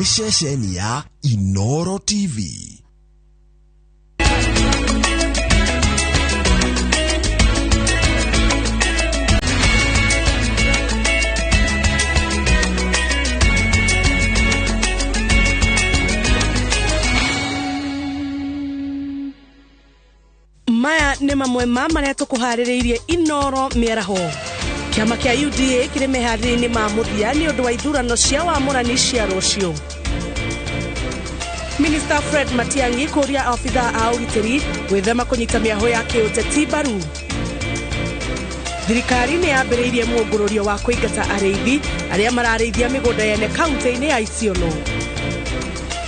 Nĩ ceceni ya Inoro TV. Maya nĩ mamwe ma marĩa tũkũharĩrĩirie Inoro mĩaraho. Kĩama kĩa UDA kĩrĩ meharĩria-inĩ ma mũthia nĩ ũndũ wa ithurano cia wamũrani cia rũciũ. Minister Fred Matiang'i kũria abithaa a ũgitĩri gwĩthema kũnyita mĩahũ ya kĩũteti mbaru. Thirikari nĩ yambĩrĩirie mũngũrũrio wa kũingata arĩithi arĩa mararĩithia mĩgũnda yene kaunti-inĩ ya Isiolo.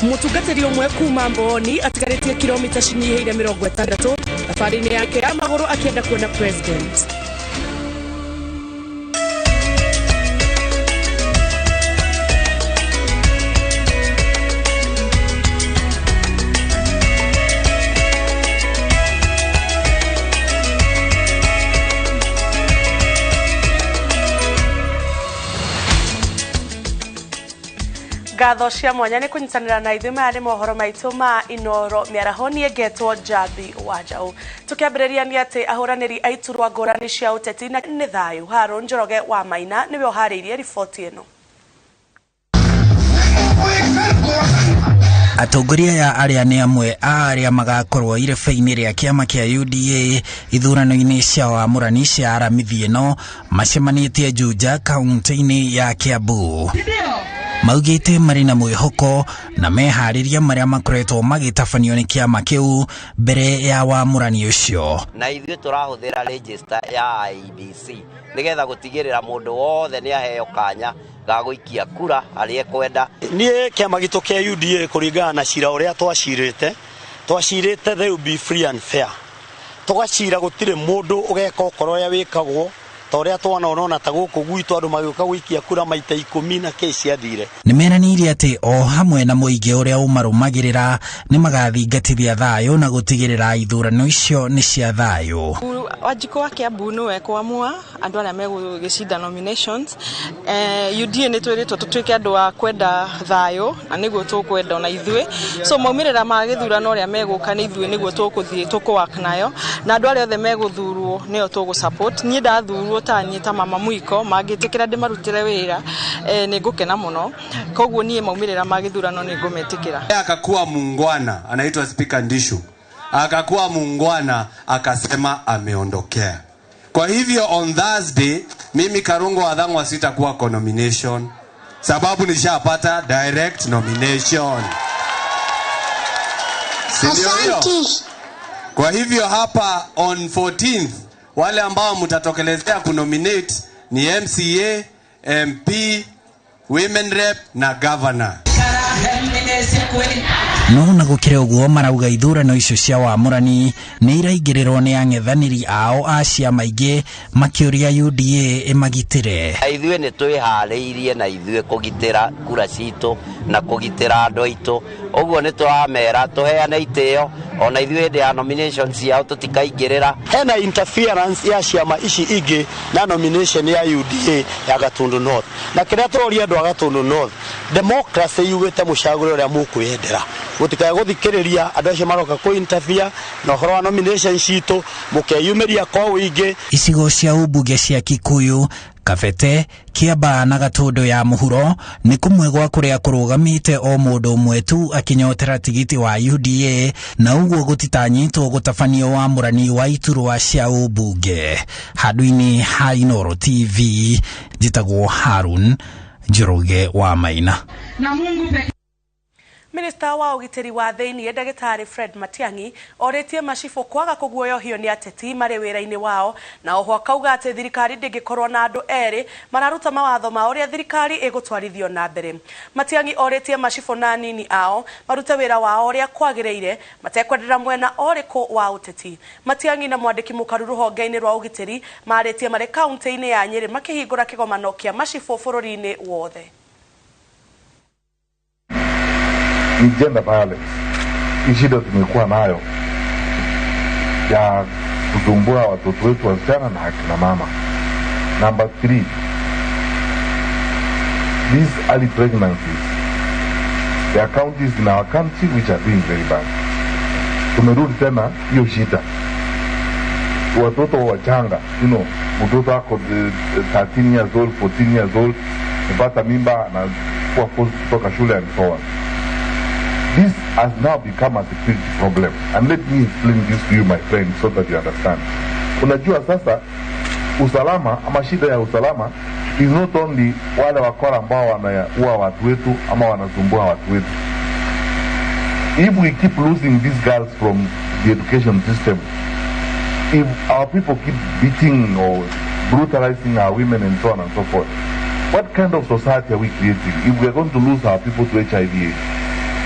Mũtungatĩri ũmwe kuma Mbooni atigarĩtie kilomita cinyihĩire 60 thabarĩ-inĩ yake ya magũrũ akĩenda kuona president. Ngatho cia mwanya nĩ kũnyitanĩra na ithuĩ. Maya nĩ mohoro maitũ ma Inoro mĩaraho. Niĩ ngetwo Njambi wa Njaũ. Tũkĩambĩrĩria nĩ atĩ ahũranĩri a iturwa ngũrani cia ũteti na nĩ thayũ. Harũ Njoroge wa Maina nĩwe ũharĩirie riboti ĩno. Atongoria aya arĩa nĩ amwe a arĩa magakorwo irebe-inĩ rĩa kĩama kĩa UDA ithurano-inĩ cia wamũrani cia Aramithi ĩno macemanĩtie Juja kaunti-inĩ ya Kiambu. Maugĩte marĩ na mwĩhoko na meharĩria marĩa makoretwo magĩtabanio nĩ kĩama kĩu mbere ya wamũrani ũcio. Na ithuĩ tũrahũthĩra register ya IEBC nĩgetha gũtigĩrĩra mũndũ wothe nĩ aheo kanya ga gũikia kura harĩa ekwenda. Niĩ kĩama gitũ kĩa UDA kũringana na cira ũrĩa twacirĩte, twacirĩte they will be free and fair. Tũgacira gũtirĩ mũndũ ũgeka okorwo ũrĩa wĩkagwo ta ũrĩa twanona ta gũkũ gwitũ andũ magĩũka gũikia kura maita 10 na kĩ ciathire. Nĩ meranĩire atĩ o hamwe na mũingĩ ũrĩa ũmarũmagĩrĩra nĩ magathingatithia thayũ na gũtigĩrĩra ithurano icio nĩ cia thayũ. Wanjikũ wa Kiambu nĩwe kwamua andũ arĩa megũgĩcinda nominations. UDA nĩ twĩrĩtwo tũtuĩke andũ a kwenda thayũ na nĩguo tũkwenda ona ithuĩ. So maumĩrĩra ma gĩthurano ũrĩa megũka nĩ ithuĩ nĩguo tũkũthiĩ tũkũwork nayo na andũ arĩa othe megũthurwo nĩo tũgũ support. Niĩ ndathurwo ta niĩ ta mama mwiko mangĩtĩkĩra ndĩmarutĩre wĩra, nĩ ngũkena mũno. Koguo niĩ maumĩrĩra ma gĩthurano nĩ ngũmetĩkĩra. Akakuwa muungwana, anaitwa Speaker Ndishu. Akakuwa muungwana akasema ameondokea. Kwa hivyo on Thursday mimi Karungo wa Thang'wa sitakuwa kwa nomination sababu nishapata direct nomination. Si ndio hiyo? Kwa hivyo hapa on 14th wale ambao mtatokelezea kunominate ni MCA, MP, Women Rep na Governor. No na gũkĩrĩ ũguo marauga ithurano icio cia wamũrani nĩ iraingĩrĩrwo nĩ ang'ethanĩri ao a ciama ingĩ makĩũria UDA ĩmagitĩre. Ithuĩ nĩ twĩharĩirie na ithuĩ kũgitĩra kura citũ na kũgitĩra andũ aitũ. Ũguo nĩ tũramera tũheane itĩo ona ithuĩ hĩndĩ ya nomination ciao tũtikaingĩrĩra. Hena interference ya ciama ici ingĩ na nomination ya UDA ya Gatundu North. Na kĩrĩa tũroria andũ a Gatundu North, democracy yugĩte mũcagũre ũrĩa mũkwĩyendera. Gũtikae gũthikĩrĩria andũ acio maroka kũ interfere na ũhoro wa nomination citũ, mũkeyumĩria kwa ũingĩ. Icigo cia ũmbunge cia Kikuyu, Kabete, Kiambaa na Gatundu ya mũhuro nĩ kũmwe gwa kũrĩa kũrũgamĩte o mũndũ ũmwe tu akĩnyotera tigiti wa UDA na ũguo gũtitanyĩtwo gũtabanio wamũrani wa iturwa cia ũmbunge. Handũ-inĩ ha Inoro TV njĩtagwo Harun Njoroge wa Maina. Na Mungu pekee. Minister wa ũgitĩri wa thĩinĩ ndagĩtarĩ Fred Matiang'i orĩtie macibũ kwaga kũguoyohio nĩ ateti marĩ wĩra-inĩ wao na oho akauga atĩ thirikari ndĩngĩkorwo na andũ erĩ mararuta mawatho ma ũrĩa thirikari ĩgũtwarithio na mbere. Matiang'i orĩtie macibũ na anini ao marute wĩra wao ũrĩa kwagĩrĩire matekwendera mwena ũrĩkũ wa ũteti. Matiang'i na mwandĩki mũkaru rũhonge-inĩ rwa ũgitĩri marĩtie marĩ kaunti-inĩ ya Nyĩrĩ makĩhingũra kĩgomano kĩa macibũ bũrũri-inĩ wothe. Ni gender violence. Hii shida tumekuwa nayo ya kutumbua watoto wetu wasichana na akina mama. Number 3, these early pregnancies There are counties in our country which are doing very bad. Tumerudi tena hiyo shida, watoto wachanga, mtoto ako 13 years old, 14 years old, amepata mimba na kuwa forced kutoka shule and so on. This has now become a security problem. And let me explain this to you, my friend, so that you understand. Unajua sasa usalama ama shida ya usalama is not only wale wakora ambao wanaua watu wetu ama wanasumbua watu wetu. If we keep losing these girls from the education system, if our people keep beating or brutalizing our women and so on and so forth, what kind of society are we creating if we are going to lose our people to HIV/AIDS?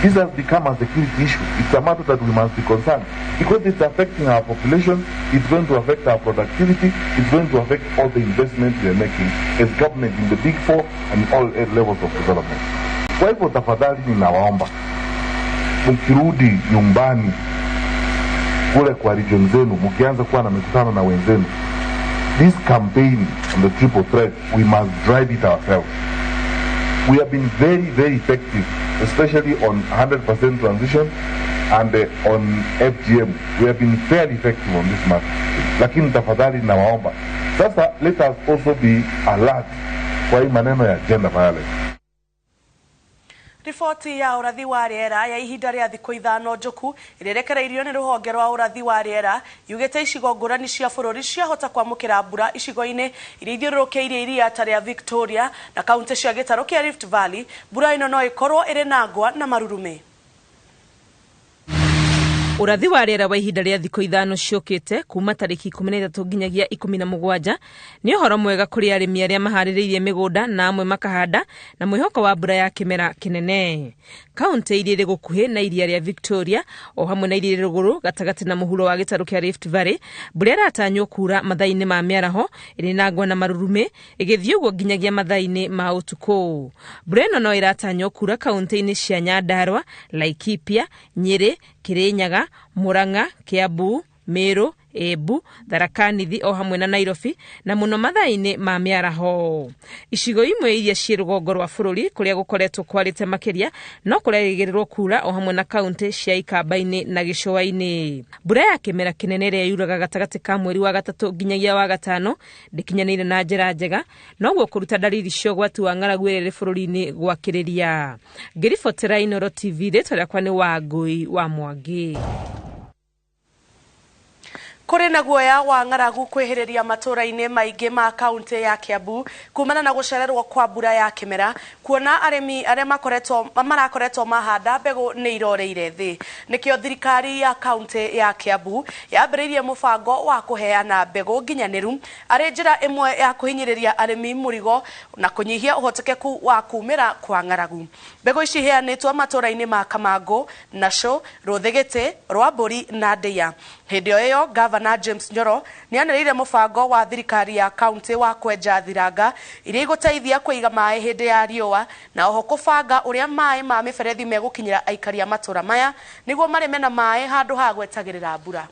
This has become a security issue. It's a matter that we must be concerned because it's affecting our population, it's going to affect our productivity, it's going to affect all the investments we are making as government in the big four and all levels of development. Kwa hivyo tafadhali ninawaomba, mkirudi nyumbani kule kwa region zenu, mkianza kuwa na mikutano na wenzenu, this campaign on the triple threat, we must drive it ourselves. We have been very, very effective, especially on 100% transition and on FGM. We have been fairly effective on this matter. Lakini tafadhali nawaomba, sasa let us also be alert kwa hii maneno ya gender violence. Riboti ya ũrathi wa rĩera ya ihinda rĩa thikũ 5 njũku ĩrĩrekereirio nĩ rũhonge rwa ũrathi wa rĩera yugĩte icigo ngũrani cia bũrũri ciahota kwamũkĩra mbura icigo-inĩ iria ithiũrũrũkĩirie iria ta rĩa Victoria na kaunti cia gĩtarũ kĩa Rift Valley. Mbura ĩno no ĩkorwo ĩrĩ na ngwa na marurumĩ. Ũrathi wa rĩera wa ihinda rĩa thikũ 5 ciũkĩte kuma tarĩki 13 nginyagia 17 nĩ ũhoro mwega kũrĩ arĩmi arĩa maharĩrĩirie mĩgũnda na amwe makahanda na mwĩhoko wa mbura ya kĩmera kĩnene. Kaunti iria irĩ gũkuhĩ na iria rĩa Victoria o hamwe na iria irĩ rũgũrũ gatagatĩ na mũhuro wa gĩtarũ kĩa Rift Valley, mbura ĩratanywo kura mathaa-inĩ ma mĩaraho ĩrĩ na ngwa na marurumĩ ĩgĩthiĩ ũguo nginyagia mathaa-inĩ ma ũtukũ. Mbura ĩno no ĩratanywo kura kaunti-inĩ cia Nyandarua, Laikipia, Nyĩrĩ, Kirinyaga, Murang'a, Kiambu, Meru, Embu, Tharaka Nithi o hamwe na Nairobi na mũno mathaa-inĩ ma mĩaraho. Icigo imwe iria ciĩ rũgongo rwa bũrũri kũrĩa gũkoretwo kwarĩte makĩria no kũrerĩgĩrĩrwo kura o hamwe na kaunti cia Ikamba-inĩ na Gĩcũa-inĩ. Mbura ya kĩmera kĩnene ĩrĩa yuraga gatagatĩ ka mweri wa 3 nginyagia wa 5 ndĩkinyanĩire na njĩra njega, noguo kũruta ndariri cia ũgwati wa ng'aragu ĩrĩa ĩrĩ bũrũri-inĩ gwakĩrĩria. Ngĩribotera Inooro TV, rĩtwa rĩakwa nĩ Wangũi wa Mwangi. Kũrĩ na guoya wa ng'aragu kwĩhĩrĩria matũũra-inĩ maingĩ ma kaunti ya Kiambu kumana na gũcererwo kwa mbura ya kĩmera, kuona arĩmi arĩa marakoretwo mahanda mbegũ nĩ iroreire thĩ. Nĩkĩo thirikari ya kaunti ya Kiambu yambĩrĩirie mũbango wa kũheana mbegũ nginyanĩru arĩ njĩra ĩmwe ya kũhinyĩrĩria arĩmi mũrigo na kũnyihia ũhotekeku wa kumĩra kwa ng'aragu. Mbegũ ici iheanĩtwo matũũra-inĩ ma Kamangũ, Nasho, Rũthĩgĩtĩ, Rwambũri na Ndĩa. Hĩndĩ o ĩyo Gavana James Nyoro nĩanĩrĩire mũbango wa thirikari ya kaunti wa kwenja thiranga iria igũteithia kũiga maĩ hĩndĩ ya riũa na oho kũbanga ũrĩa maĩ ma mĩberethi megũkinyĩra aikari a matũũra maya nĩguo marĩme na maĩ handũ ha gwetagĩrĩra mbura.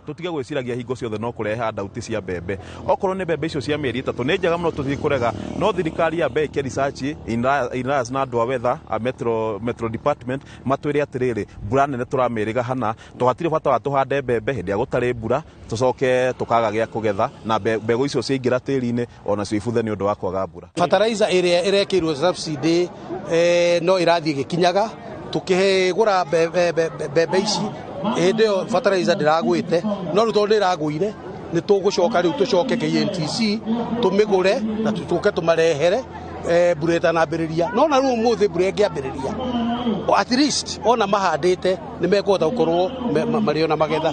Tutige gwiciragia hingo ciothe no kureha ndauti cia mbembe. Okorwo ni mbembe icio cia mĩeri 3 nĩ njega mũno tũtikũrega, no thirikari ya ĩke research in Alliance na andũ a weather a metro department matwĩre atĩrĩrĩ, mbura nene tũramĩrĩga hana, tũhatirĩ bata wa tũhande mbembe hĩndĩ ĩrĩa gũtarĩ mbura tũcoke tũkaga gĩa kũgetha na mbegũ icio ciaingĩra tĩri-inĩ onacio ibuthe nĩ ũndũ wa kwaga mbura. Fertilizer ĩrĩa ĩrekĩirwo subsidy no ĩrathiĩ ĩgĩkinyaga, tũkĩgũra mbembe ici hĩndĩ ĩyo fertilizer ndĩragwĩte, no rĩu tondũ ndĩragũire nĩ tũgũcoka rĩu tũcoke KNTC tũmĩgũre na tũcoke tũmarehere mbura ĩtanambĩrĩria. No na rĩu ũmũthĩ mbura ĩngĩambĩrĩria, at least ona mahandĩte nĩ mekũhota gũkorwo marĩ ona magetha.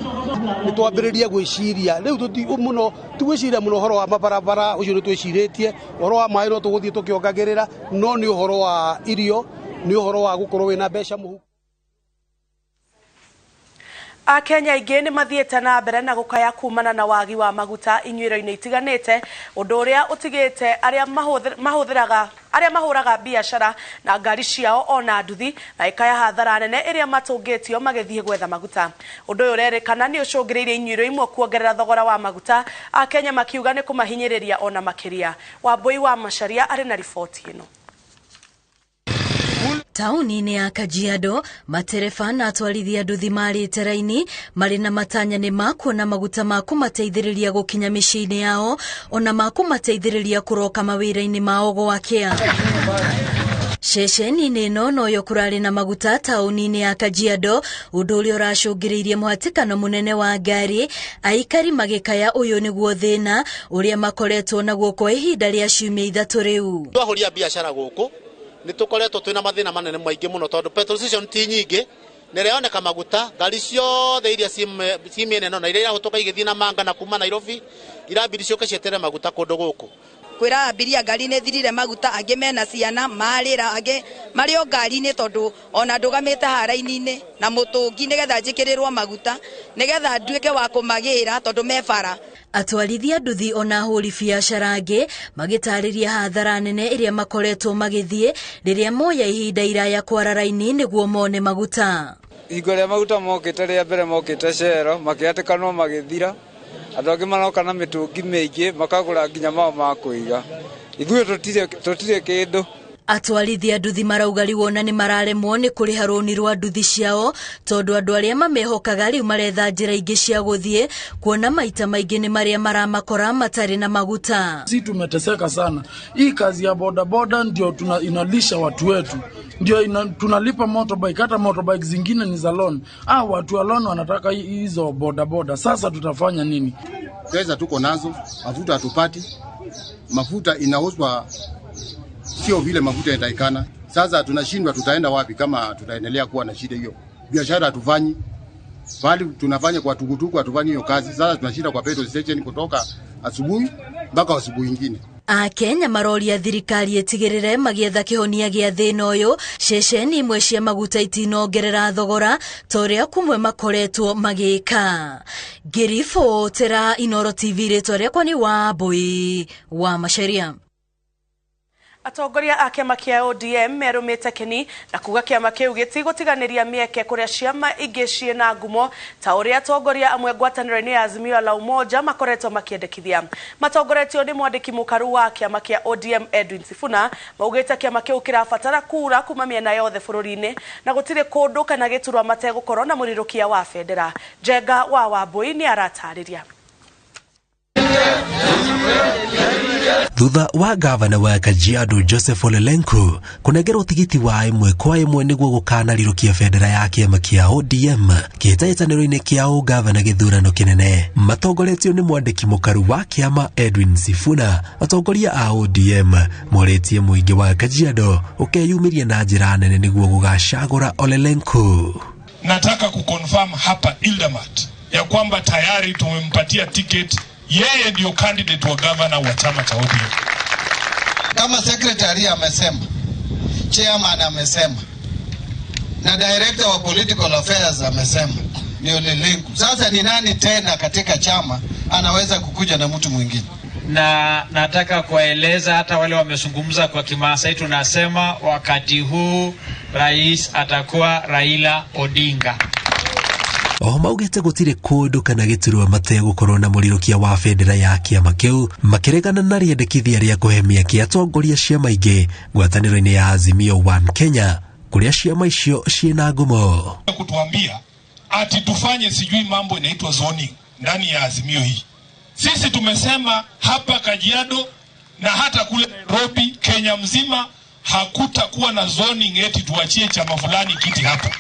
Nĩ twambĩrĩria gwĩciria rĩu mũno, ti gwĩciria mũno ũhoro wa mabarabara, ũcio nĩ twĩcirĩtie, ũhoro wa maĩ no tũgũthiĩ tũkĩongagĩrĩra, no nĩ ũhoro wa irio, nĩ ũhoro wa gũkorwo wĩna mbeca mũhuko. Akenya aingĩ nĩ mathiĩte na mbere na gũkaya kumana na wagi wa maguta inyuĩro-inĩ itiganĩte, ũndũ ũrĩa ũtigĩte arĩa mahũthĩraga arĩa mahũraga biacara na ngari ciao ona nduthi magĩkaya hathara nene ĩrĩa matũngĩtio magĩthiĩ gwetha maguta. Ũndũ ũyũ ũrerĩkana nĩ ũcũngĩrĩirie inyuĩro imwe kuongerera thogora wa maguta, Akenya makiuga nĩ kũmahinyĩrĩria ona makĩria. Wambui wa Macharia arĩ na riboti ĩno. Tauni-inĩ ya Kajiado, matereba na atwarithia nduthi marĩte raini marĩ na matanya nĩ makuona maguta ma kũmateithĩrĩria gũkinya mĩciĩ-inĩ yao ona ma kũmateithĩrĩria kũroka mawĩra-inĩ mao gwakĩa. Ceceni-inĩ ĩno noyo kũrarĩ na maguta taũni-inĩ ya Kajiado, ũndũ ũrĩa ũracũngĩrĩirie mũhatĩkano mũnene wa ngari, aikari magĩkaya ũyũ nĩguo thĩna ũrĩa makoretwo naguo kwa ihinda rĩa ciumia 3 rĩu. Twahũria biacara gũkũ nĩ tũkoretwo twĩna mathĩna manene maingĩ mũno tondũ petrol station ti nyingĩ, na ĩrĩa maguta ngari ciothe iria ci mĩena ĩno na iria irahũtũka igĩthiĩ na Manga na kuma Nairobi irambiri ciũke cieterere maguta kũndũ gũkũ. Kwĩra abiria ngari nĩ thirire maguta, angĩ mena ciana marĩra, angĩ marĩ o ngari-inĩ tondũ ona ndũgamĩte haraini-inĩ na mũtũngi nĩgetha njĩkĩrĩrwo maguta nĩgetha nduĩke wa kũmagĩra tondũ me bara. Atwarithia nduthi ona ahũri biacara angĩ magĩtarĩria hathara nene ĩrĩa makoretwo magĩthiĩ rĩrĩa moya ihinda iraya kwara raini nĩguo mone maguta. Hingo ĩrĩa maguta mokĩte rĩa mbere mokĩte cero makĩhatĩkanwo magĩthira, andũ angĩ maroka na mĩtũngi mĩingĩ makagũra nginya mao ma kũiga, ithuĩ tũtirĩ kĩndũ. Atwarithia nduthi marauga rĩu ona nĩ mararemwo nĩ kũrĩha rũni rwa nduthi ciao tondũ andũ arĩa mamehokaga rĩu maretha njĩra ingĩ cia gũthiĩ kuona maita maingĩ nĩ marĩa maramakora matarĩ na maguta. Sisi tumeteseka sana. Hii kazi ya bodaboda ndio inalisha watu wetu, ndio tunalipa motorbike, hata motorbike zingine ni za loan. Watu wa loan wanataka hizo bodaboda. Sasa tutafanya nini? Pesa tuko nazo, mafuta hatupati. Mafuta inauzwa sio vile mafuta yanatakikana. Sasa tunashindwa, tutaenda wapi kama tutaendelea kuwa na shida hiyo? Biashara hatufanyi, bali tunafanya kwa tukutuku, hatufanyi hiyo kazi. Sasa tunashinda kwa petrol station kutoka asubuhi mpaka asubuhi nyingine. Akenya maroria thirikari ĩtigĩrĩre magĩetha kĩhonia gĩa thĩna ũyũ. Ceceni imwe cia maguta itinongerera thogora ta ũrĩa kumwe makoretwo magĩka. Ngĩribotera Inooro TV, rĩtwa rĩakwa nĩ Wambui wa Macharia. Atongoria a kĩama kĩa ODM merũmĩte kĩni na kuga kĩama kĩu gĩtigũtiganĩria mĩeke kũrĩa ciama ingĩ ciĩna ngumo ta ũrĩa atongoria amwe ngwatanĩro-inĩ ya Azimio la Umoja makoretwo makĩendekithia. Matongoretio nĩ mwandĩki mũkaru wa kĩama kĩa ODM Edwin Sifuna maugĩte kĩama kĩu kĩrabatara kura kuma mĩena yothe bũrũri-inĩ na gũtirĩ kũndũ kana gĩturwa mategũkorwo na mũrirũkia wa bendera. Njenga wa Wambui nĩ aratarĩria. Thutha wa gavana wa Kajiado Joseph Ole Lenku kũnengerwo tigiti wa 1 kwa 1 nĩguo gũkanarĩrũkia bendera ya kĩama kĩa ODM kĩhĩtahĩtanĩro-inĩ kĩa ũgavana gĩthurano kĩnene, matongoretio nĩ mwandĩki mũkaru wa kĩama Edwin Sifuna, atongoria a ODM morĩtie mũingĩ wa Kajiado ũkeyumĩria na njĩra nene nĩguo gũgacagũra Ole Lenku. Nataka kuconfirm hapa Ildamat ya kwamba tayari tumempatia ticket, yeye ndio candidate wa governor wa chama cha ODM. Kama secretary amesema, chairman amesema, na director wa political affairs amesema ni Ole Lenku. Sasa ni nani tena katika chama anaweza kukuja na mtu mwingine? Na nataka kuwaeleza hata wale wamezungumza kwa Kimaasai, tunasema wakati huu rais atakuwa Raila Odinga. Oho maugĩte gũtirĩ kũndũ kana gĩturwa mategũkorwo na mũrirũkia wa bendera ya kĩama kĩu, makĩregana na rĩendekithia rĩa kũhe mĩeke atongoria ciama ingĩ ngwatanĩro-inĩ ya Azimio One Kenya kũrĩa ciama icio ciĩna ngumo. Kutuambia ati tufanye sijui mambo inaitwa zoning ndani ya Azimio hii. Sisi tumesema hapa Kajiado na hata kule Nairobi, Kenya mzima hakutakuwa na zoning eti tuachie chama fulani kiti hapa.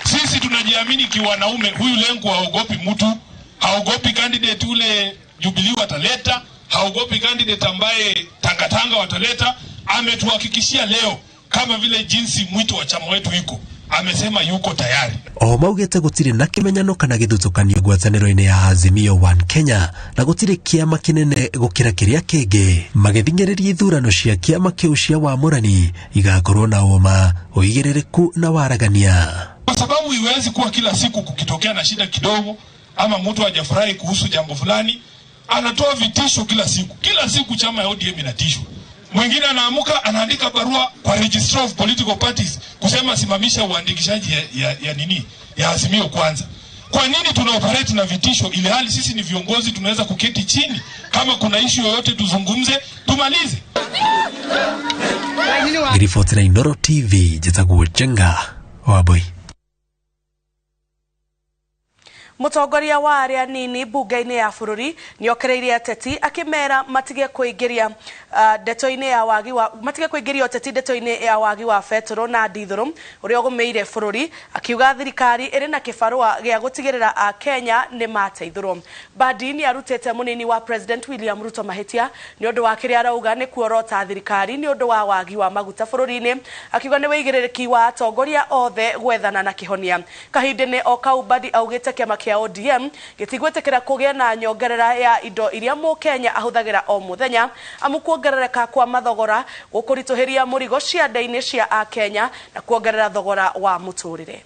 Sisi tunajiamini kiwanaume. Huyu Lenku haogopi mtu, haogopi candidate ule Jubilee wataleta, haogopi candidate ambaye Tangatanga wataleta. Ametuhakikishia leo kama vile jinsi mwito wa chama wetu iko, amesema yuko tayari. Oho maugĩte gũtirĩ na kĩmenyano kana gĩthutũkanio ngwatanĩro-inĩ ya Azimio One Kenya na gũtirĩ kĩama kĩnene gũkĩra kĩrĩa kĩngĩ. Magĩthing'ĩrĩria ithurano cia kĩama kĩu cia wamũrani igakorwo na ũma, ũigĩrĩrĩku na waragania. Kwa sababu iwezi kuwa kila siku kukitokea na shida kidogo ama mtu hajafurahi kuhusu jambo fulani anatoa vitisho kila siku. Kila siku chama ya ODM inatishwa. Mwingine anaamuka anaandika barua kwa Registrar of Political Parties kusema simamisha uandikishaji ya nini ya Azimio kwanza. Kwa nini tuna operate na vitisho ili hali sisi ni viongozi tunaweza kuketi chini, kama kuna issue yoyote tuzungumze, tumalize. Ngiribotera Inooro TV, njĩtagwo Njenga wa Mbui. Mutongoria wa aria nini bunge-inĩ ya bũrũri nĩokereirie ateti akĩmera matige kũingĩria ndeto-inĩ ya wagi wa matige kũingĩria ũteti ndeto-inĩ ya wagi wa betũrũ na ndithũrũ ũrĩa ũgũmĩire bũrũri, akiuga thirikari ĩrĩ na kĩbarũa gĩa gũtigĩrĩra a Kenya nĩ mateithũrwo. Mbadi nĩ arutĩte mũnini wa President William Ruto mahĩtia nĩ ũndũ wa kĩrĩa arauga nĩ kuorota thirikari nĩ ũndũ wa wagi wa maguta bũrũri-inĩ, akiuga nĩ wĩigĩrĩrĩki wa atongoria othe gwethana na kĩhonia. Kahinda-inĩ o kau Mbadi augĩte kĩama kĩa ODM gĩtigwĩtĩkĩra kũgĩa na nyongerera ya indo iria mũkenya ahũthagĩra o mũthenya, amu kuongerereka kwa mathogora gũkũritũhĩria mũrigo cianda-inĩ cia akenya na kuongerera thogora wa mũtũrĩre.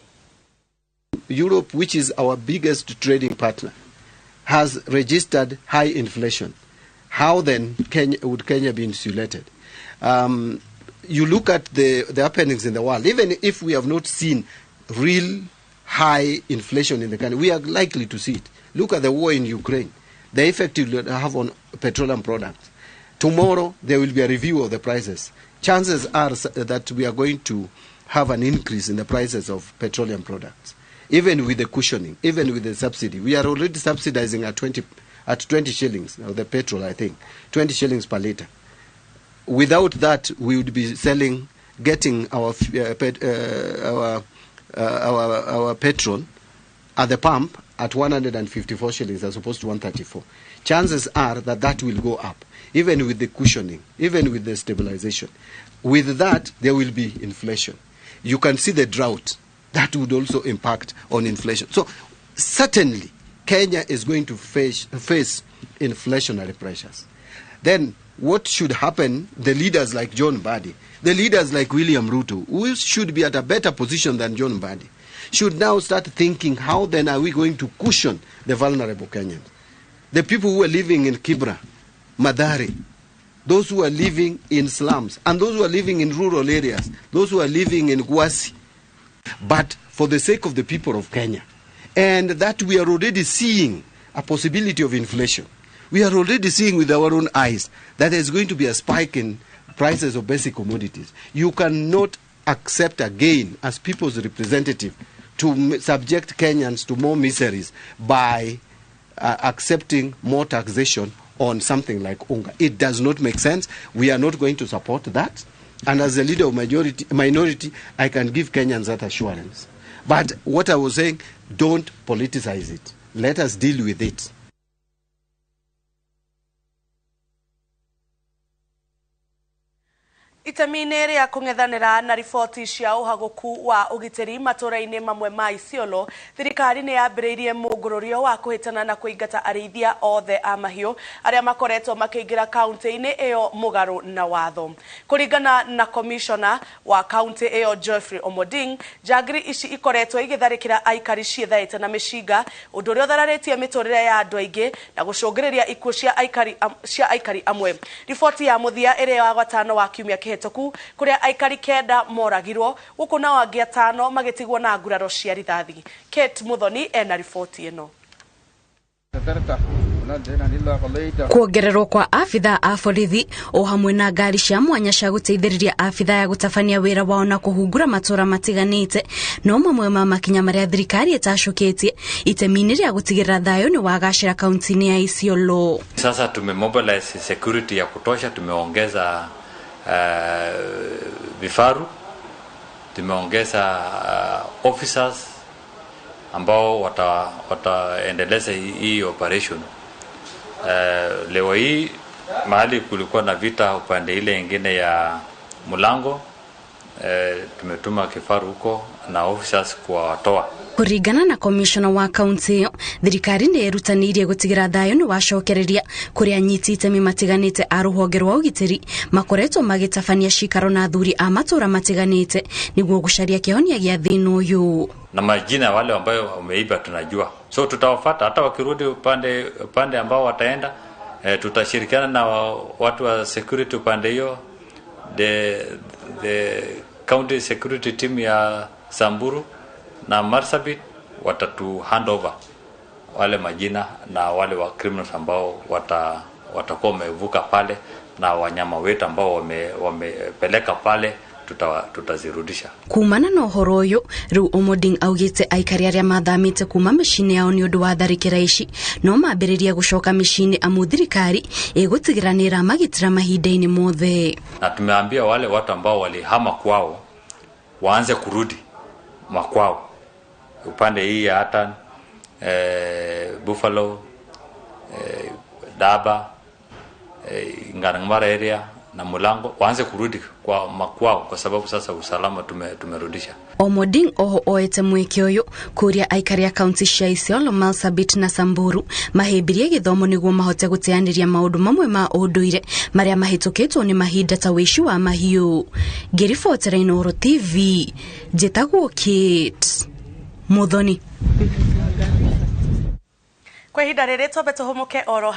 Europe, which is our biggest trading partner, has registered high inflation. How then would Kenya be insulated? You look at the happenings in the world, even if we have not seen real high inflation in the country, we are likely to see it. Look at the war in Ukraine, the effect it will have on petroleum products. Tomorrow, there will be a review of the prices. Chances are that we are going to have an increase in the prices of petroleum products, even with the cushioning, even with the subsidy. We are already subsidizing at 20 shillings, now the petrol, I think, 20 shillings per litre. Without that, we would be getting our petrol at the pump at 154 shillings as opposed to 134. Chances are that will go up, even with the cushioning, even with the stabilization. With that, there will be inflation. You can see the drought. That would also impact on inflation. So certainly, Kenya is going to face inflationary pressures. Then what should happen? The leaders like John Mbadi, the leaders like William Ruto, who should be at a better position than John Mbadi, should now start thinking, how then are we going to cushion the vulnerable Kenyans? The people who are living in Kibra, Mathare, those who are living in slums, and those who are living in rural areas, those who are living in Gwasi. But for the sake of the people of Kenya, and that we are already seeing a possibility of inflation. We are already seeing with our own eyes that there is going to be a spike in prices of basic commodities. You cannot accept again, as people's representative, to subject Kenyans to more miseries by accepting more taxation on something like unga. It does not make sense. We are not going to support that. And as a leader of minority, I can give Kenyans that assurance. But what I was saying, don't politicize it. Let us deal with it. Itemi-inĩ rĩa kũng'ethanĩra na riboti cia ũhagũku wa ũgitĩri matũra-inĩ mamwe ma Isiolo, thirikari nĩ yambĩrĩirie mũngũrũrio wa kũhĩtana na kũingata arĩithia othe a mahiũ arĩa makoretwo makĩingĩra kaunti-inĩ ĩyo mũgarũ na watho. Kũringana na komishona wa kaunti ĩyo Geoffrey Omoding, njangiri ici ikoretwo igĩtharĩkĩra aikari ciĩthaĩte na mĩcinga, ũndũ ũrĩa ũthararĩtie mĩtũrĩre ya andũ aingĩ na gũcũngĩrĩria ikuũ cia aikari amwe. Riboti ya mũthia ĩrĩa ya gatano wa kiumia kĩhĩtũku kuria aikari 9 moragirwo guku nao angi 5 magitigwo na nguraro cia rithathi. Kate Muthoni ena riboti ĩno. Kuongererwo kwa abithaa a borithi o hamwe na ngari cia mwanya cia gũteithĩrĩria abithaa ya gũtabania wĩra wao na kũhungura matũra matiganĩte no mamwe ma makinya marĩa thirikari ĩtacũkĩtie itemi-inĩ rĩa gũtigĩrĩra thayũ nĩ wagacĩra kaunti-inĩ ya Isiolo. Sasa tumemobilize security ya kutosha, tumeongeza vifaru, tumeongeza officers ambao wataendeleza hii operation. Leo hii mahali kulikuwa na vita upande ile nyingine ya Mulango, tumetuma kifaru huko na officers kuwatoa. Kuringana na komishona wa kaunti ĩyo, thirikari nĩ ĩrutanĩirie gũtigĩra thayũ nĩ wacokereria kũrĩa anyiti itemi matiganĩte a rũhonge rwa ũgitĩri makoretwo magĩtabania cikaro na athuri a matũra matiganĩte nĩguo gũcaria kĩhonia gĩa thĩna ũyũ. Na majina wale ambayo wameiba tunajua, so tutawafuata hata wakirudi upande ambao wataenda. Tutashirikiana na watu wa security upande hiyo, the county security team ya Samburu na Marsabit watatu hand over wale majina na wale wa criminals ambao watakuwa wamevuka pale na wanyama wetu ambao wamepeleka pale tutazirudisha. Kumana na ũhoro ũyũ rĩu Omoding augĩte aikari arĩa mathamĩte kuma mĩciĩ-inĩ yao nĩ ũndũ wa tharĩkĩra ici no mambĩrĩrie gũcoka mĩciĩ-inĩ amu thirikari ĩgũtigĩra nĩ ĩramagitĩra mahinda-inĩ mothe. Na tumeambia wale watu ambao walihama kwao waanze kurudi makwao upande hii ya Atan, Buffalo, Daba, Ngarangmara area na Mulango, waanze kurudi kwa makwao kwa sababu sasa usalama tumerudisha. Omoding oho oete mweke ũyũ kũria aikari a kaunti cia Isiolo, Marsabit na Samburu mahĩmbĩrie gĩthomo nĩguo mahote gũteanĩria maũndũ mamwe ma ũndũire marĩa mahĩtũkĩtwo nĩ mahinda ta wĩici wa mahiũ. Ngĩribotera Inooro TV, njĩtagwo Kate Muthoni. Kwa ihinda rĩrĩ twambe tũhũmũke oro.